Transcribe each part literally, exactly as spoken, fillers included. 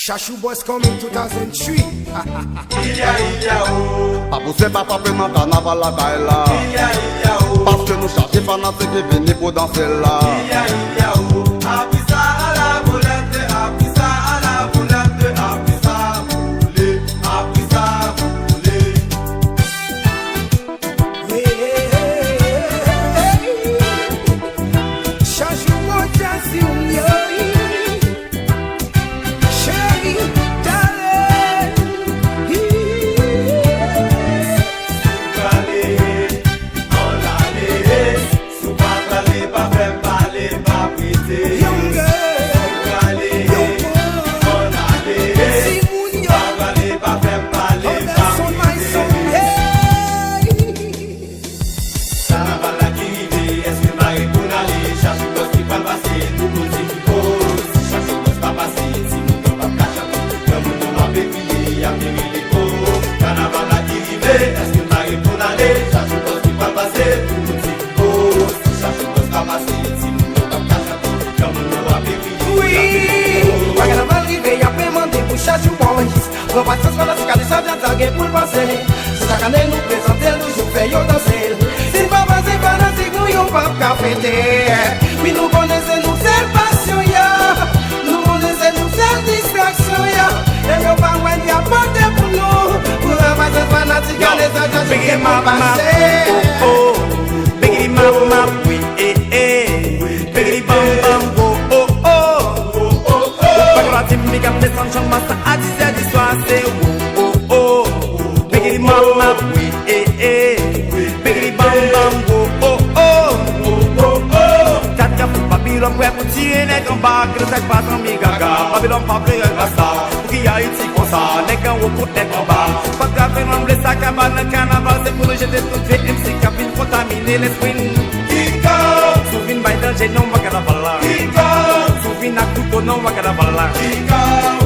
Chachou Boys coming two thousand three. Pa pouse pa frape nan kanaval lakay la. Paske nou chache fanatik ki vini pou danse la. Chachou Boys, Jazzy, yo. Cheri, dale. Si w prale, ann ale. Si w pa prale, pa fè m pale, pa prete. Si w prale, ann ale. Si w pa prale, pa fè m pale, pa prete. Kanaval la ki rive, èske n pare pou n ale? Chachou Boys ki pral pase, tout moun di ki po. Si Chachou Boys pa pase, timoun yo p ap ka chante. Granmoun yo ap kriye, y ap rele po. Kanaval la ki rive, èske n pare pou n ale? Chachou Boys ki pral pase, tout moun di ki po. Si Chachou Boys pa pase, timoun yo p ap ka chante. Granmoun yo ap kriye, y ap rele po. Wi, kanaval rive, y ap mande pou Chachou Boys. Pran pasyans, fanatik, gade sa djaz la gen pou l pase. Se chak ane nou prezante l, toujou fè yo danse l. Si n pa pase, fanatik nou yo p ap ka fete. Wi, nou konnen se nou sèl pasyon yo. Nou konnen se nou sèl distraksyon yo. Lè yo pa wè n, y ap mande pou nou. Pran pasyans, fanatik, gade sa djaz la gen pou l pase. Bigidi map map, wi, eh, eh. Bigidi bam bam, wo, oh, oh. Ou pa ka di m big up desann chanm sa a dis è di swa, se wo, oh, oh. Bigidi map map, wi, eh, eh. Bigidi bam bam, wo, oh, oh. Kat ka fout Babilòn prè pou tiye nèg anba, ki sa k pa zanmi gaga. Babilòn pa vle rèl rasta. Pou ki Ayiti konsa, nèg anwo kont nèg anba. Pa grave, nou vle sa k aba nan kanaval, se pou nou jete tout vye M C k ap vin kontamine lespri n. Kika! Si w vin bay danje, non, w pa kanaval la. Kika! Si w vin ak kouto, non, w pa kanaval la. Kika!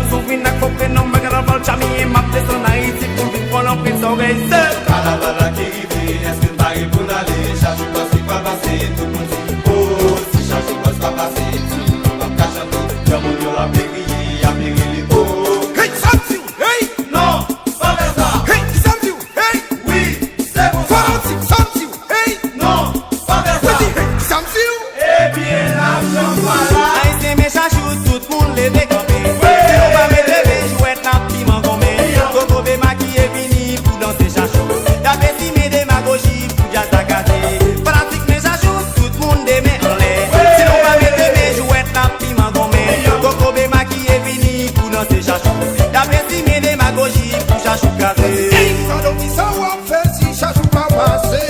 Si w vin ak fòkè, non, w pa kanaval. Tchamiye m ap desann Ayiti pou l vin pran lanprint sa w reyise. Kanaval la ki rive, èske n pare pou n ale? Chachou Boys ki pral pase, tout moun di, oh, si Chachou Boys pa pase, timoun yo p ap ka chante. Granmoun yo ap kriye, y ap rele, oh. Hey, sa m di w, hey! Non, pa fè sa. Hey, sa m di w, hey! Wi, se konsa. Fanatik, sa m di w, hey! Non, pa fè sa. Mwen di, hey, sa m di w. Ebyen, n ap janm pa la. Ayisyen men chachou, tout moun leve kanpe. Si nou pa mete men, jwèt n ap piman gonmen. Kokobe makiye vini pou danse chachou. Tape simen demagoji pou djaz la kraze. Fanatik men chachou, tout moun de men anlè. Si nou pa mete men, jwèt n ap piman gonmen. Kokobe makiye vini pou danse chachou. Tape simen demagoji pou chachou kraze. Ey, sa donk ki sa w ap fè si chachou pa pase?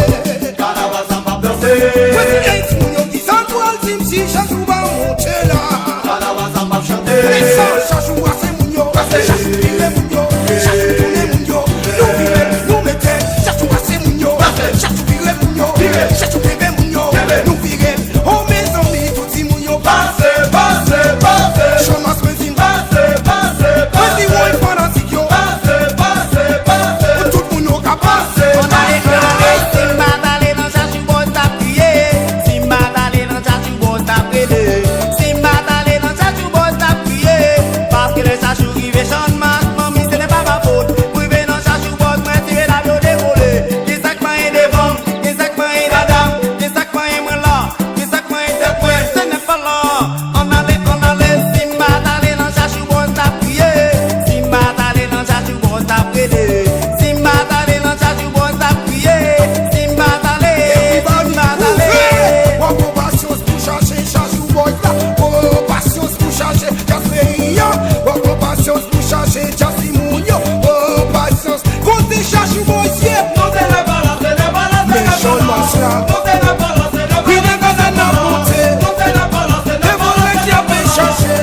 Kanaval sa p ap danse. Mwen di, ey, timoun yo, ki sa n pral di m si chachou pa monte la? Kanaval sa p ap chante. Men sa chachou a se moun yo. Chachou vire moun yo. Chachou tounen moun yo. Nou vire, nou mete. Chachou a se moun yo. Chachou vire moun yo. Chachou kenbe moun yo. Nou vire. Oh, mezanmi, tout timoun yo. Pase, pase, pase. Chanmas mezi. Pase, pase, pase. Mwen di, woy, fanatik yo. Pase, pase, pase. Pou tout moun yo ka pase. Ann ale, ann ale, si m pa t ale nan Chachou Boys t ap kriye. Si m pa t ale nan Chachou Boys t ap rele. Si m pa t ale nan Chachou Boys t ap kriye. Paske lè Chachou rive Channmas, manmi, se nè pa ma fot. Pou rive nan Chachou Boys, mwen tire tab yo devole. Ki sa k manyen devan m? Ki sa k manyen dada m? Ki sa k manyen mwen la? Ki sa k manyen tèt mwen? Se nè pa la. Ann ale, ann ale, si m pa t ale nan Chachou Boys t ap kriye. Si m pa t ale nan Chachou Boys t ap rele. Si m pa t ale nan Chachou Boys t ap kriye. Si m pa t ale, si m pa t ale. W ap pran pasyans pou chache Chachou Boys la. Pran pasyans pou chache djaz peyi a. W ap pran pasyans pou chache djaz timoun yo. Pran pasyans. Kote Chachou Boys ye? Men Channmas la. Wi, nan kazèn nan monte. Devan nèg ki ap vin chache.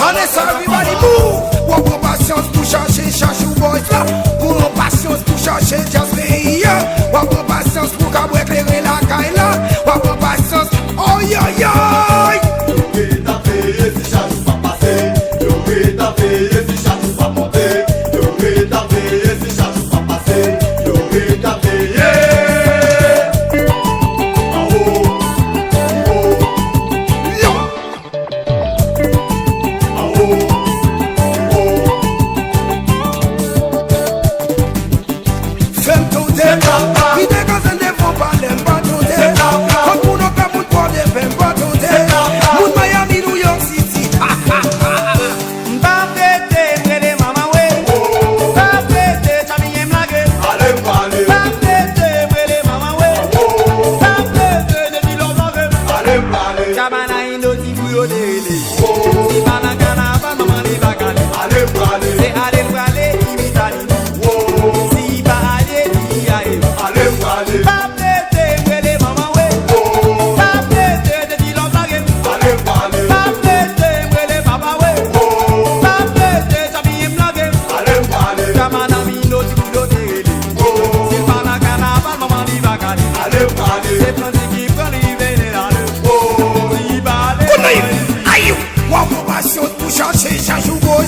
Ane sa, everybody move. W ap pran pasyans pou chache Chachou Boys la. Pran pasyans pou chache djaz peyi a. W ap pran pasyans pou kabwè klere lakay la. W ap pran pasyans. Oyoyoy! Yo ret ap veye si Chachou pa pase. Yo ret ap veye si Chachou pa monte. Yo ret ap veye si Chachou pa pase. Yo ret ap veye. Anwo, anwo, anwo.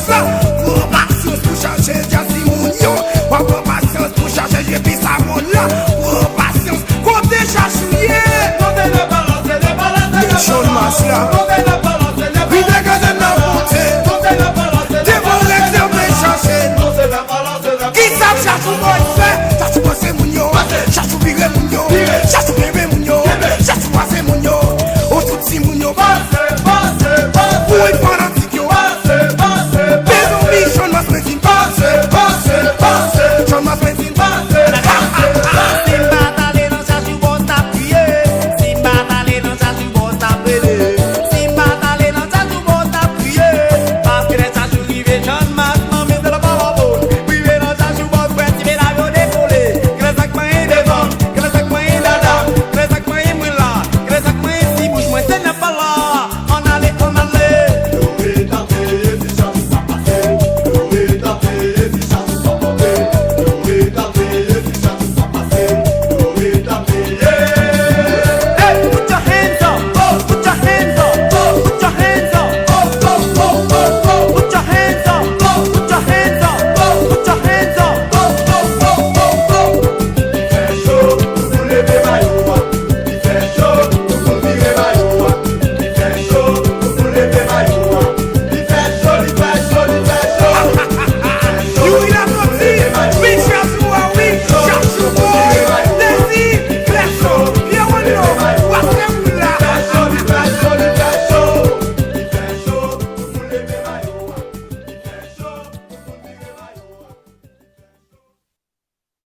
Pran pasyans pou chache djaz timoun yo. W ap pran pasyans pou chache jwe pis a moun la. Pran pasyans. Kote chach ou ye? Kote le balans, le balans, le balans. Jòn mas la. Kote